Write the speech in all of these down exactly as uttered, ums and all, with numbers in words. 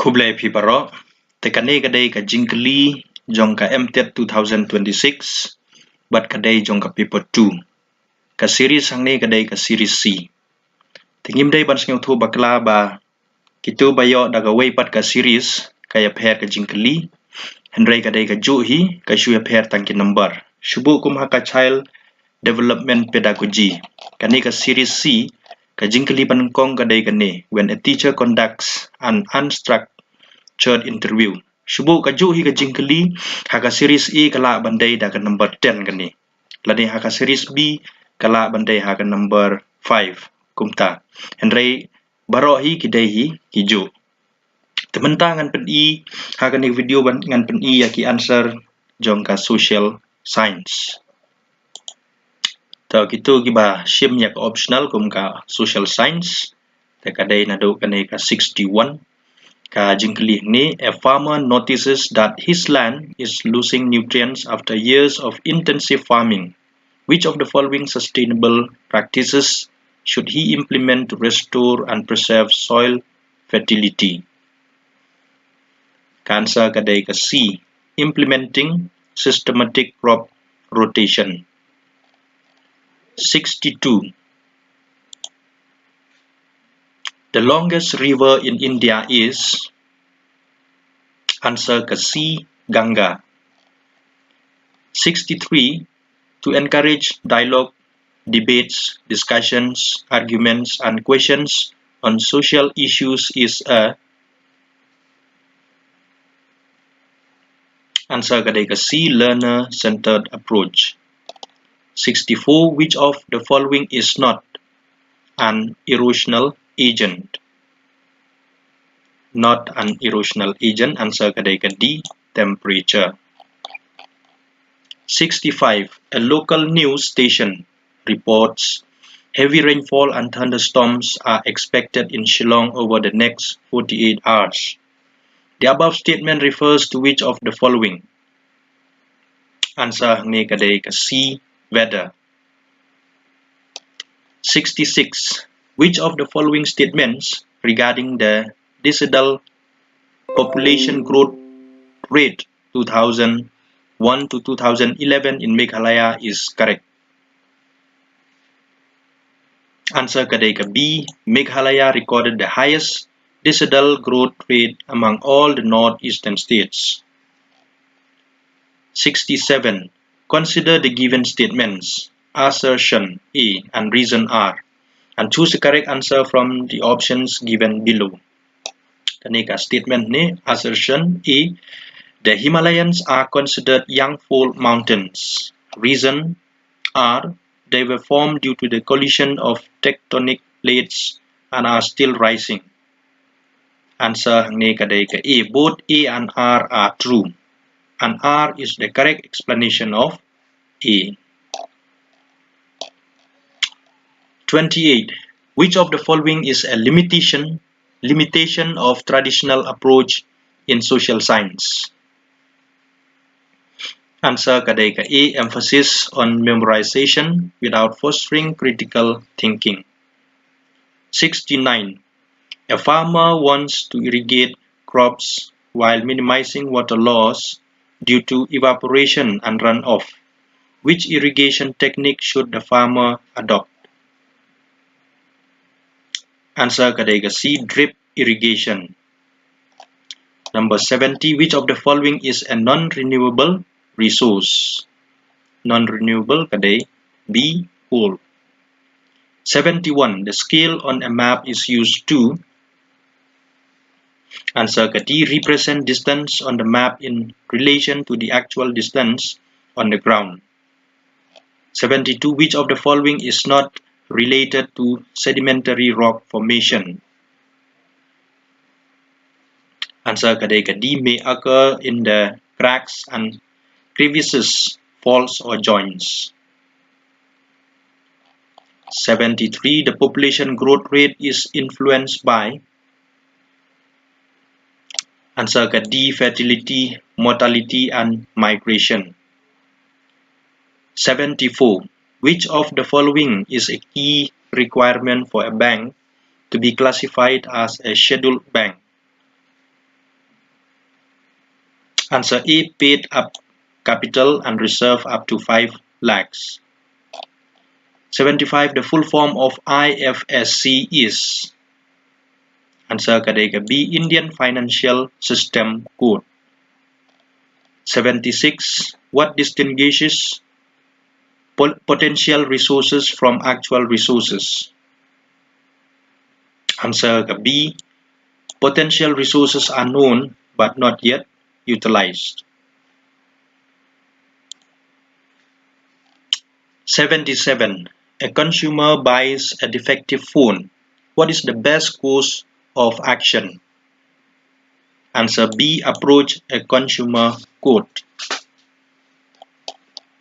Khublei phi baroh. Te kane ka dei ka jingkylli jong ka M TET two thousand twenty-six bad ka dei jong ka paper two. Ka series hangne ka dei ka series C. Te ngim dei ban sngewthuh bakla ba kito ba ïoh da kawei pat ka series ka ïapher ka jingkylli, hynrei ka dei kajuh hi, ka shu ïapher tang ki number. Shu buh kum ha ka child development pedagogy. Kane ka series C, ka jingkylli ba nyngkong ka dei kane: when a teacher conducts an unstructured interview. Shu buh kajuh hi ka jingkylli, ha ka series A ka lah ban dei da ka number ten kane. Lane ha ka series B ka lah ban dei ha ka number five. Kumta. Hynrei baroh hi ki dei hi kijuh. Te mynta ngan pyni ha kane ka video ban ngan pyni ïa ki answer jong ka social science. Te kito kiba shim ïa ka optional kum ka social science, te ka dei naduh kane ka sixty-one. Ka jingkylli hangne: a farmer notices that his land is losing nutrients after years of intensive farming. Which of the following sustainable practices should he implement to restore and preserve soil fertility? Ka answer ka dei ka C, implementing systematic crop rotation. Sixty-two. The longest river in India is, answer ka C, Ganga. Sixty-three. To encourage dialogue, debates, discussions, arguments, and questions on social issues is a, answer ka dei ka C, learner-centered approach. Sixty-four. Which of the following is not an erosional agent? Not an erosional agent. Answer ka dei ka D, temperature. Sixty-five. A local news station reports heavy rainfall and thunderstorms are expected in Shillong over the next forty-eight hours. The above statement refers to which of the following? Answer hangne ka dei ka C, weather. Sixty-six. Which of the following statements regarding the decadal population growth rate two thousand one to two thousand eleven in Meghalaya is correct? Answer ka dei ka B, Meghalaya recorded the highest decadal growth rate among all the northeastern states. Sixty-seven. Consider the given statements, assertion A and reason R, and choose the correct answer from the options given below. Kane ka statement hangne, assertion A, the Himalayans are considered young fold mountains. Reason R, they were formed due to the collision of tectonic plates and are still rising. Answer hangne ka dei ka A. Both A and R are true. And R is the correct explanation of A. Twenty-eight. Which of the following is a limitation, limitation of traditional approach in social science? Answer ka dei ka A, emphasis on memorization without fostering critical thinking. Sixty-nine. A farmer wants to irrigate crops while minimizing water loss due to evaporation and runoff. Which irrigation technique should the farmer adopt? Answer ka dei ka C, drip irrigation. Number seventy, which of the following is a non-renewable resource? Non-renewable ka dei B, coal. Seventy-one, the scale on a map is used to, answer ka D, represent distance on the map in relation to the actual distance on the ground. Seventy-two, which of the following is not related to sedimentary rock formation? Answer ka dei ka D, may occur in the cracks and crevices, faults or joints. Seventy-three, the population growth rate is influenced by, answer ka D, fertility, mortality and migration. Seventy-four. Which of the following is a key requirement for a bank to be classified as a scheduled bank? Answer A, paid up capital and reserve up to five lakhs. Seventy-five, the full form of I F S C is. Answer ka dei ka B, Indian Financial System Code. Seventy-six, what distinguishes pol- potential resources from actual resources? Answer ka B, potential resources are known but not yet utilized. Seventy-seven, a consumer buys a defective phone. What is the best course of action? Answer B, approach a consumer court.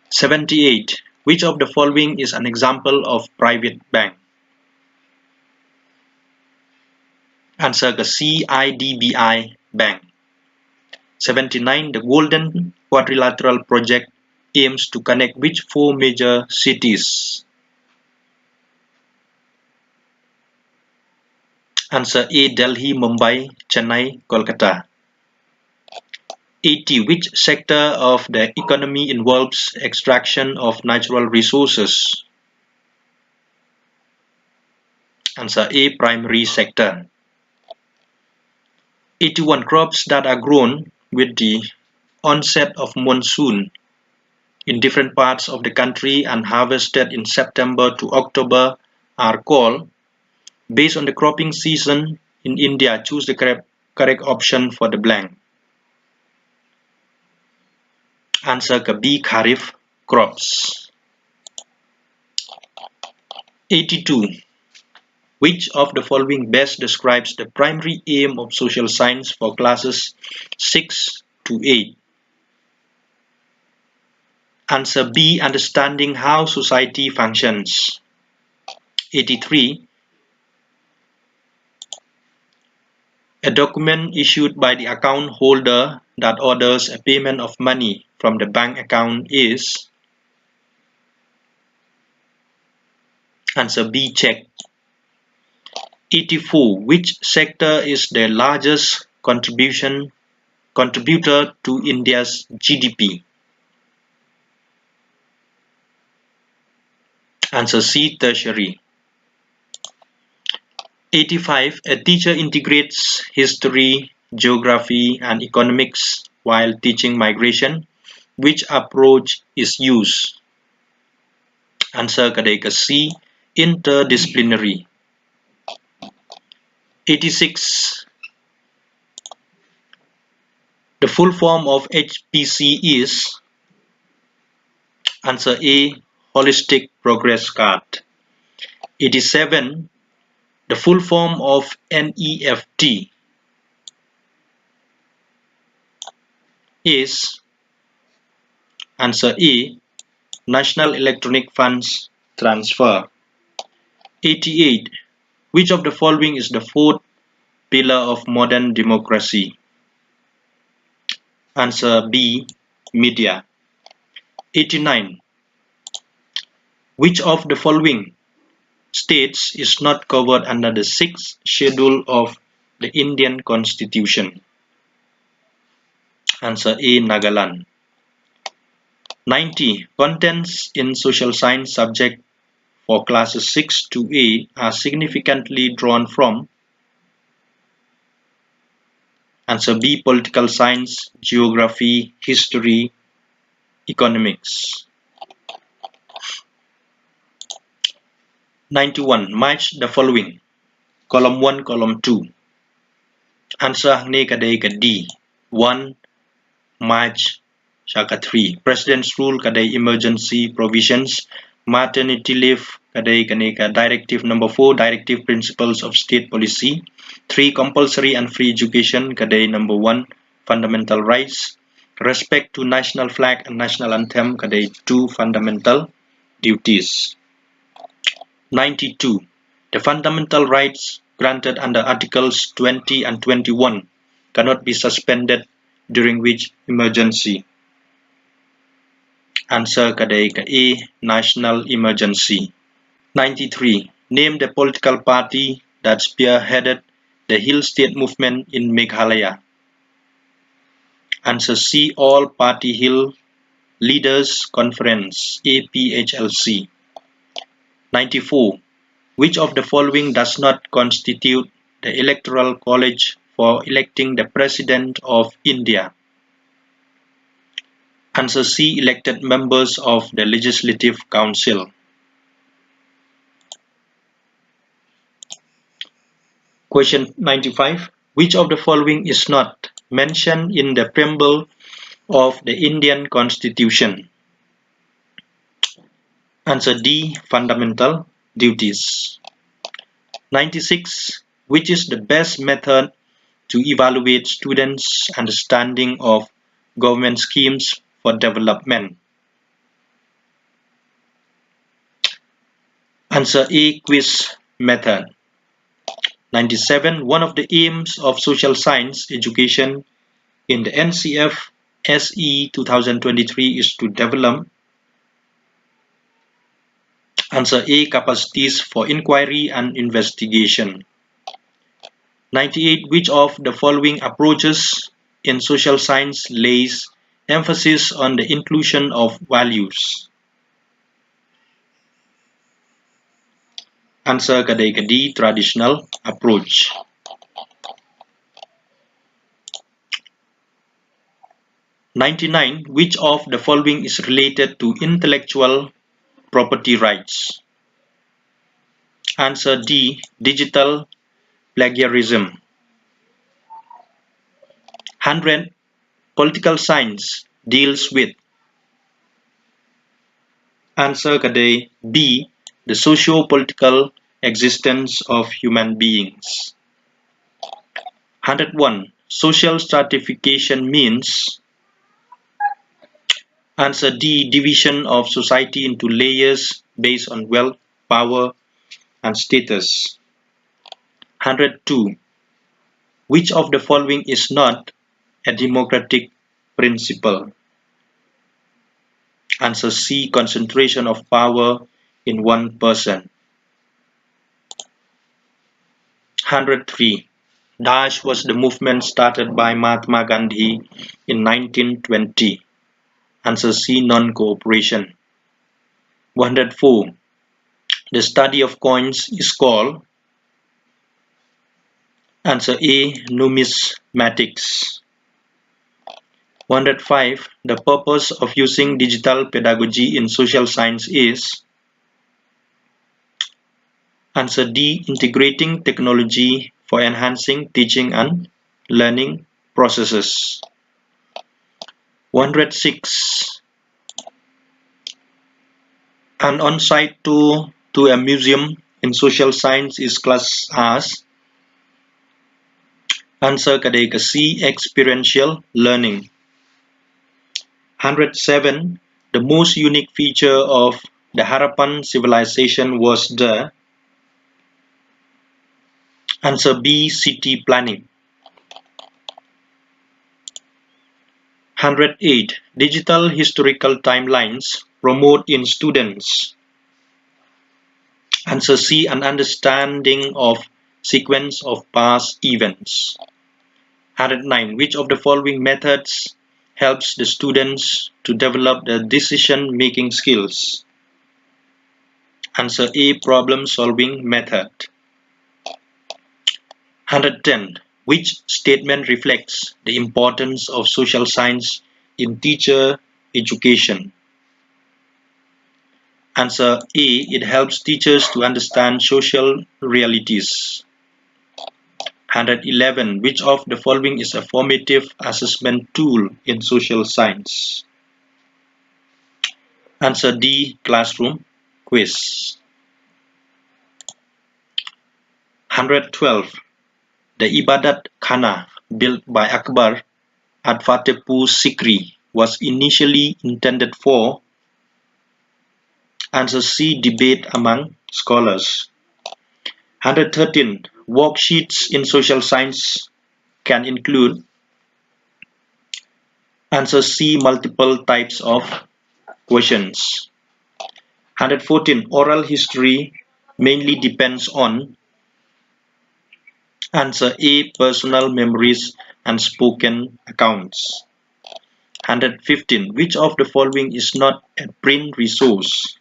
Seventy-eight, which of the following is an example of private bank? Answer ka C, I D B I Bank. Seventy-nine, the Golden Quadrilateral Project aims to connect which four major cities? Answer A, Delhi, Mumbai, Chennai, Kolkata. Eighty, which sector of the economy involves extraction of natural resources? Answer A, primary sector. Eighty-one, crops that are grown with the onset of monsoon in different parts of the country and harvested in September to October are called, based on the cropping season in India, choose the correct, correct option for the blank. Answer ka B, kharif crops. Eighty-two, which of the following best describes the primary aim of social science for classes six to eight? Answer B, understanding how society functions. Eighty-three, a document issued by the account holder that orders a payment of money from the bank account is. Answer B, check. Eighty-four, which sector is the largest contribution contributor to India's G D P? Answer C, tertiary. Eighty-five, a teacher integrates history, geography, and economics while teaching migration. Which approach is used? Answer ka dei ka C, interdisciplinary. Eighty-six, the full form of H P C is. Answer A, holistic progress card. Eighty-seven, the full form of N E F T is. Answer A, National Electronic Funds Transfer. Eighty-eight, which of the following is the fourth pillar of modern democracy? Answer B, media. Eighty-nine, which of the following states is not covered under the sixth schedule of the Indian Constitution? Answer A, Nagaland. Ninety, contents in social science subject for classes six to eight are significantly drawn from. Answer B, political science, geography, history, economics. Ninety-one, match the following. Column one, column two. Answer hangne ka dei ka D. One, match sha ka three. President's Rule ka dei emergency provisions. Maternity leave ka dei kane ka directive number four, directive principles of state policy. Three, compulsory and free education ka dei number one, fundamental rights. Respect to national flag and national anthem ka dei two, fundamental duties. Ninety-two, the fundamental rights granted under Articles twenty and twenty-one cannot be suspended during which emergency. Answer ka dei ka A, national emergency. Ninety-three, name the political party that spearheaded the Hill State movement in Meghalaya. Answer C, All Party Hill Leaders Conference, A P H L C. Ninety-four. Which of the following does not constitute the Electoral College for electing the President of India? Answer C, elected members of the Legislative Council. Question ninety-five. Which of the following is not mentioned in the preamble of the Indian Constitution? Answer D, fundamental duties. Ninety-six. Which is the best method to evaluate students' understanding of government schemes for development? Answer A, quiz method. Ninety-seven. One of the aims of social science education in the N C F S E two thousand twenty-three is to develop, answer A, capacities for inquiry and investigation. Ninety-eight. Which of the following approaches in social science lays emphasis on the inclusion of values? Answer ka dei ka D, traditional approach. Ninety-nine. Which of the following is related to intellectual property rights? Answer D, digital plagiarism. Hundred. Political science deals with, answer ka dei B, the socio-political existence of human beings. Hundred one. Social stratification means, answer D, division of society into layers based on wealth, power, and status. Hundred two. Which of the following is not a democratic principle? Answer C, concentration of power in one person. Hundred three. DASH was the movement started by Mahatma Gandhi in nineteen twenty. Answer C, non-cooperation. Hundred four. The study of coins is called, answer A, numismatics. Hundred five. The purpose of using digital pedagogy in social science is, answer D, integrating technology for enhancing teaching and learning processes. Hundred six. An on-site tour to a museum in social science is classed as, answer ka dei ka C, experiential learning. Hundred seven. The most unique feature of the Harappan civilization was the, answer B, city planning. Hundred eight. Digital historical timelines promote in students, answer C, an understanding of sequence of past events. Hundred nine. Which of the following methods helps the students to develop their decision-making skills? Answer A, problem-solving method. Hundred ten. Which statement reflects the importance of social science in teacher education? Answer A, it helps teachers to understand social realities. Hundred eleven. Which of the following is a formative assessment tool in social science? Answer D, classroom quiz. Hundred twelve. The Ibadat Khana built by Akbar at Fatehpur Sikri was initially intended for, answer C, debate among scholars. Hundred thirteen. Worksheets in social science can include, answer C, multiple types of questions. Hundred fourteen. Oral history mainly depends on, answer A, personal memories and spoken accounts. Hundred fifteen. Which of the following is not a print resource?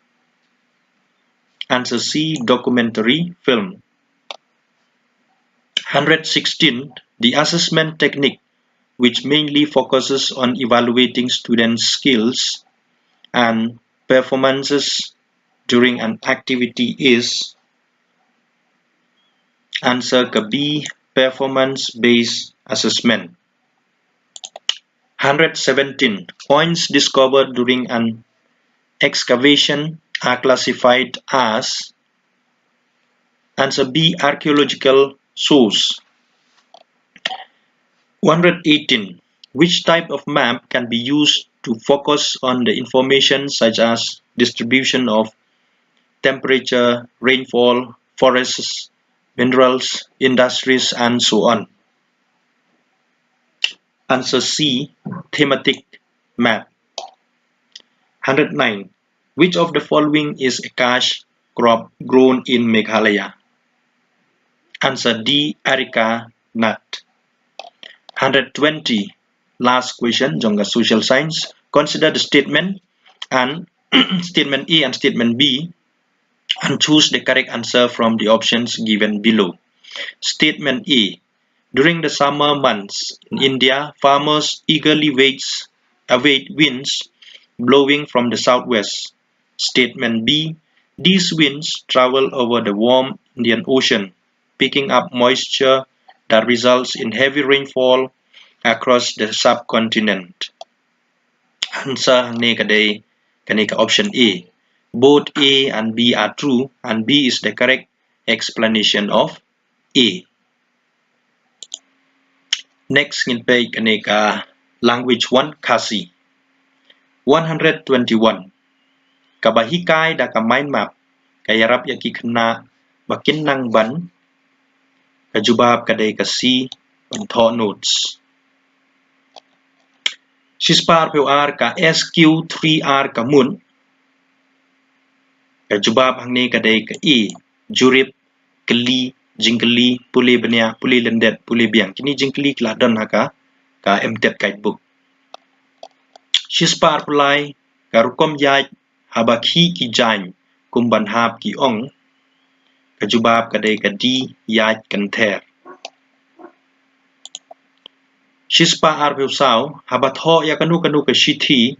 Answer C, documentary film. Hundred sixteen. The assessment technique, which mainly focuses on evaluating students' skills and performances during an activity, is answer ka B, performance-based assessment. Hundred seventeen. Coins discovered during an excavation are classified as answer B, archaeological source. Hundred eighteen. Which type of map can be used to focus on the information such as distribution of temperature, rainfall, forests, minerals, industries, and so on? Answer C, thematic map. Hundred nine. Which of the following is a cash crop grown in Meghalaya? Answer D, areca nut. Hundred twenty. Last question jong ka social science. Consider the statement and statement A and statement B and choose the correct answer from the options given below. Statement A. During the summer months in India, farmers eagerly waits, await winds blowing from the southwest. Statement B. These winds travel over the warm Indian Ocean, picking up moisture that results in heavy rainfall across the subcontinent. Answer hangne ka dei kane ka option A. Both A and B are true, and B is the correct explanation of A. Next ngin peit kane ka language one, Khasi. One hundred twenty-one. Kaba hikai da ka mind map ka ïarap ïa ki khynnah ba kin nang ban. Ka jubab ka dei ka C, ban thoh notes. Shispah arphew ar, ka S Q three R ka mut. Ka jubab hangne ka dei ka A, jurip, kylli, jingkylli, pule bniah, pule lyndet, pule biang. Kine jingkylli ki la don ha ka, ka M.Tet guidebook. Shispah arphew lai, ka rukom ïaid haba khih ki jaiñ kum ban hap ki ong. Ka jubab ka dei ka D, ïaid kynther. Shispah arphew saw, haba thoh ïa kano kano ka shithi,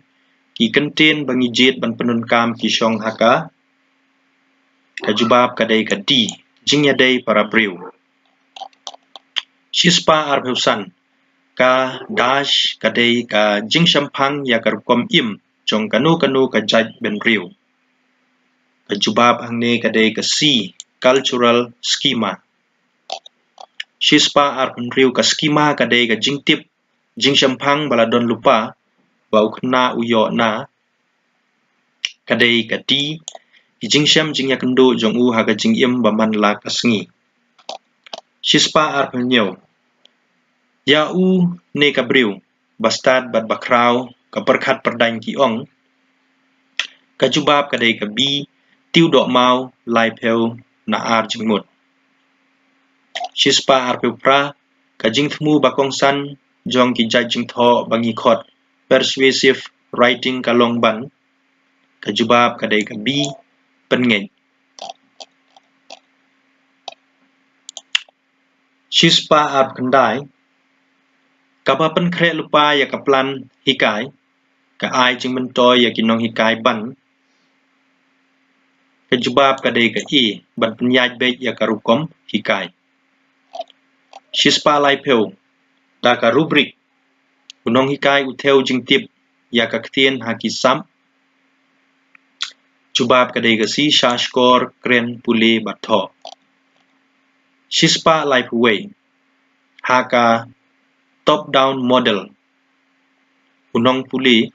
ki kyntien ba ngi jied ban pyndonkam ki shong ha ka. Ka jubab ka dei ka D, jingïadei para briew. Shispah arphew san, ka dash ka dei ka jingshemphang ïa ka rukom im jong kano kano ka jaitbynriew. Ka jubab hangne ka dei ka C, cultural schema. Shispah arphew hynriew, ka schema ka dei ka jingtip jingshemphang ba la don lypa ba u khynnah u ïoh na. Ka dei ka D, ki jingshem jingïakynduh jong u ha ka jingim ba man la ka sngi. Shispah arphew hynñiew, ïa u ne ka briew ba stad bad ba khraw ka pyrkhat pyrdaiñ ki ong. Ka jubab ka dei ka B, tiew dohmaw laiphew na ar jingmut. Shispah arphew phra, ka jingthmu ba kongsan jong ki jait jingthoh ba ngi khot persuasive writing ka long ban. Ka jubab ka dei ka B, pynngeit. Shispah arphew khyndai, kaba pynkhreh lypa ïa ka plan hikai, ka ai jingmyntoi ïa ki nonghikai ban. Ka jubab ka dei ka A, ban pynïaid beit ïa ka rukom hikai. Shispah laiphew, da ka rubric, u nonghikai u thew jingtip ïa ka ktien ha ki sap. Jubab ka dei ka C, shahshkor, kren, pule bad thoh. Shispah laiphew wei, ha ka top down model, u nongpule.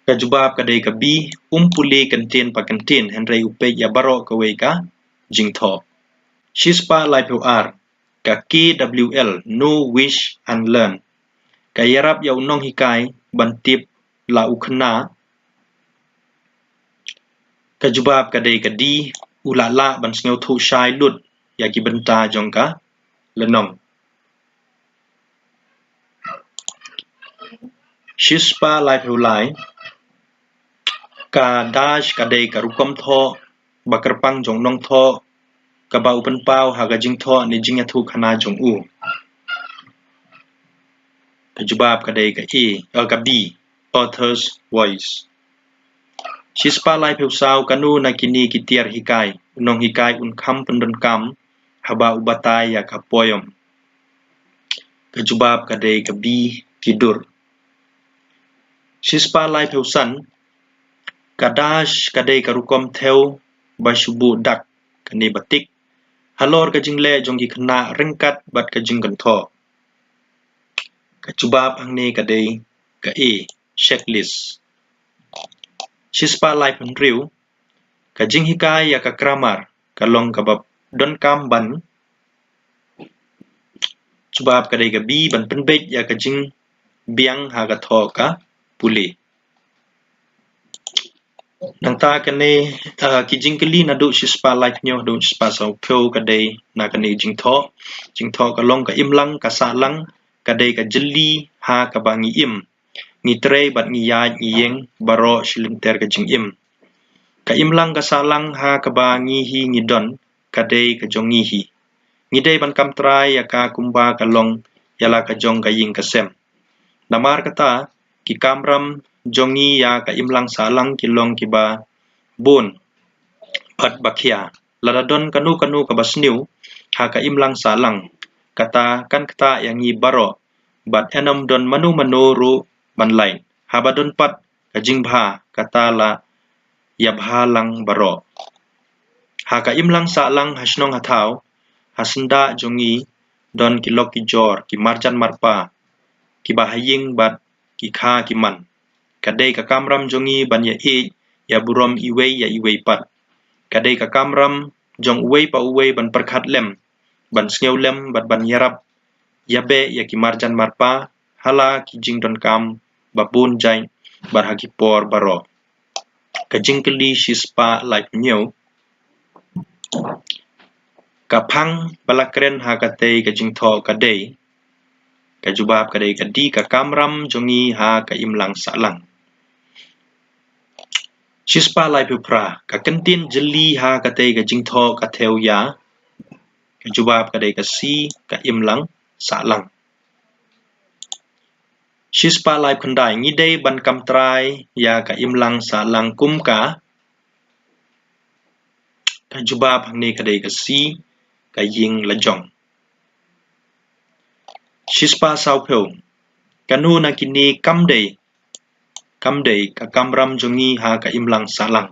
Ka jubab ka dei ka B, um pule kyntien pa kyntien hynrei u peit ïa baroh kawei ka jingthoh. Shispah laiphew ar, ka K W L, know, wish and learn, ka ïarap ïa u nonghikai ban tip la u khynnah. Ka jubab ka dei ka D, u la lah ban sngewthuh shai lut ïa ki bynta jong ka lynnong. Shispah laiphew lai. Ka dash ka dei ka rukom thoh ba kyrpang jong u nongthoh kaba u pynpaw ha ka jingthoh ne jingïathuhkhana jong u. Ka jubab ka dei ka A, eh, ka B, author's voice. Shispah laiphew saw. Kano na kine ki tiar hikai u nonghikai un kham pyndonkam haba u batai ïa ka poem? Ka jubab ka dei ka B, ki dur. Shispah laiphew san. Ka dash ka dei ka rukom thew ba shu buh dak, kane ba tik, halor ka jingleh jong ki khynnah ryngkat bad ka jingkynthoh. Ka jubab hangne ka dei ka A, checklist. Shispah laiphew hynriew. Ka jinghikai ïa ka grammar ka long kaba donkam ban, jubab ka dei ka B, ban pynbeit ïa ka jingbiang ha ka thoh ka pule. Nangta kane, ah, ki jingkylli naduh shispah laiphew hynñiew haduh shispah sawphew ka dei na kane jingthoh. Jingthoh ka long: ka imlang ka sahlang ka dei ka jylli ha kaba ngi im, ngi trei bad ngi ïaid ngi ïeng baroh shi lynter ka jingim. Ka imlang ka sahlang ha kaba ngi hi ngi don ka dei ka jong ngi hi. Ngi dei ban kam trai ïa ka kumba ka long ïa la ka jong ka ïing ka sem. Namar kata, ki kamram jong ngi ïa ka imlang sahlang ki long kiba bun bad ba khia. Lada don kano kano kaba sniew ha ka imlang sahlang, kata kan ktah ïa ngi baroh, bad ym don mano mano ruh ban lait. Haba don pat ka jingbha, kata la ïabha lang baroh. Ha ka imlang sahlang ha shnong ha thaw, ha syndah jong ngi don ki lok ki jor, ki marjan marpa, kiba ha ïing bad ki kha ki man. Ka dei ka kamram jong ngi ban ïa ïeit ïa burom iwei ïa iwei pat. Ka dei ka kamram jong uwei pa uwei ban pyrkhat lem, ban sngewlem bad ban ïarap ïa beh ïa ki marjan marpa ha la ki jingdonkam ba bun jait bad ha ki por baroh. Ka jingkylli shispah laiphew hynñiew. Ka phang ba la kren ha katei ka jingthoh ka dei, ka jubab ka dei ka D, ka kamram jong ngi ha ka imlang sahlang. Shispah laiphew phra. Ka kyntien jylli ha katei ka jingthoh ka thew ïa, ka jubab ka dei ka C, ka imlang sahlang. Shispah laiphew khyndai. Ngi dei ban kam trai ïa ka imlang sahlang kum ka, ka jubab hangne ka dei ka C, ka ïing la jong. Shispah sawphew. Kano na kine kam dei, kam dei ka kamram jong ngi ha ka imlang sahlang?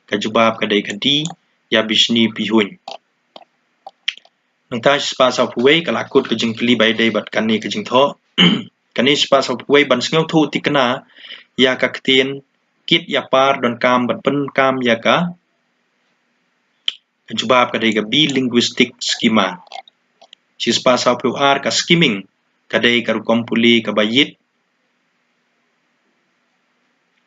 Ka jubab ka dei ka D, ïa bishni pihuiñ. Nangta shispah sawphew wei, ka la kut ka jingkylli ba ïadei bad kane ka jingthoh. Kane shispah sawphew wei, ban sngewthuh thikna ïa ka ktien kit ïa par donkam ban pyndonkam ïa ka, ka jubab ka dei ka B, linguistic schema. Shispah sawphew ar. Ka skimming ka dei ka rukom pule kaba ïit.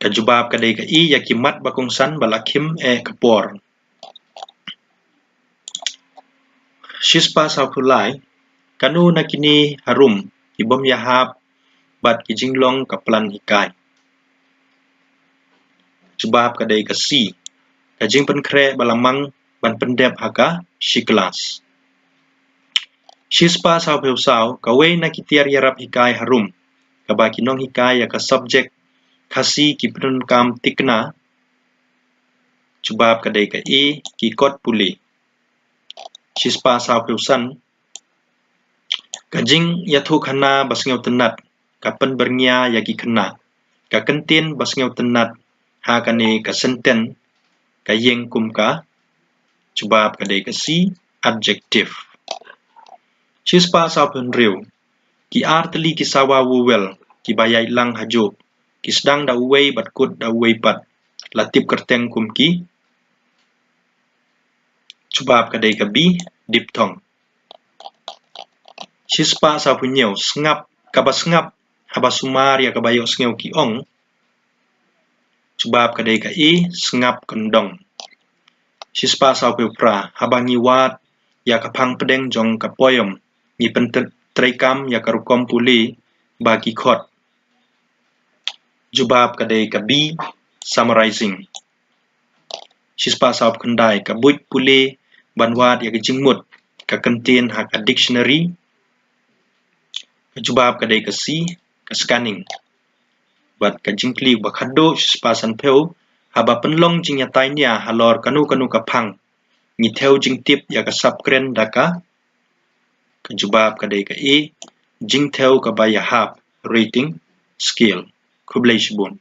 Ka jubab ka dei ka E, ïa ki mat ba kongsan ba la khim eh ka por. Shispah sawphew lai. Kano na kine harum ki bym ïahap bad ki jinglong ka plan hikai? Jubab ka dei ka C, ka jingpynkhreh ba la mang ban pyndep ha ka shi klas. Shispah sawphew saw. Kawei na ki tiar ïarap hikai harum kaba ki nonghikai ïa ka subject Khasi ki pyndonkam thikna. Jubab ka dei ka A, ki kot pule. Shispah sawphew san. Ka jingïathuhkhana ba sngewtynnat ka pynbyrngia ïa ki khynnah. Ka kyntien ba sngewtynnat ha kane ka sentence ka ïeng kum ka, jubab ka dei ka C, adjective. Shispah sawphew hynriew. Ki artylli ki sawa vowel kiba ïaid lang hajuh, ki sdang da uwei bad kut da uwei pat, la tip kyrteng kum ki, jubab ka dei ka B, diphthong. Shispah sawphew hynñiew. Sngap, kaba sngap haba sumar ïa kaba ïohsngew ki ong. Jubab ka dei ka A, sngap kyndong. Shispah sawphew phra. Haba ngi wad ïa ka phang pdeng jong ka poem, ngi pyntreikam ïa ka rukom pule ba ki khot. Jubab ka dei ka B, summarizing. Shispah saw phew khyndai, ka buit pule ban wad ïa ka jingmut, ka kyntien ha ka dictionary. Ka jubab ka dei ka C, ka scanning. Bad ka jingkylli ba khadduh, shispah sanphew, haba pynlong jingïatai nia halor kano kano ka phang, ngi thew jingtip ïa ka sap kren da ka. Ka jubab ka dei ka A, jingthew kaba ïahap, rating scale. Khublei shibun.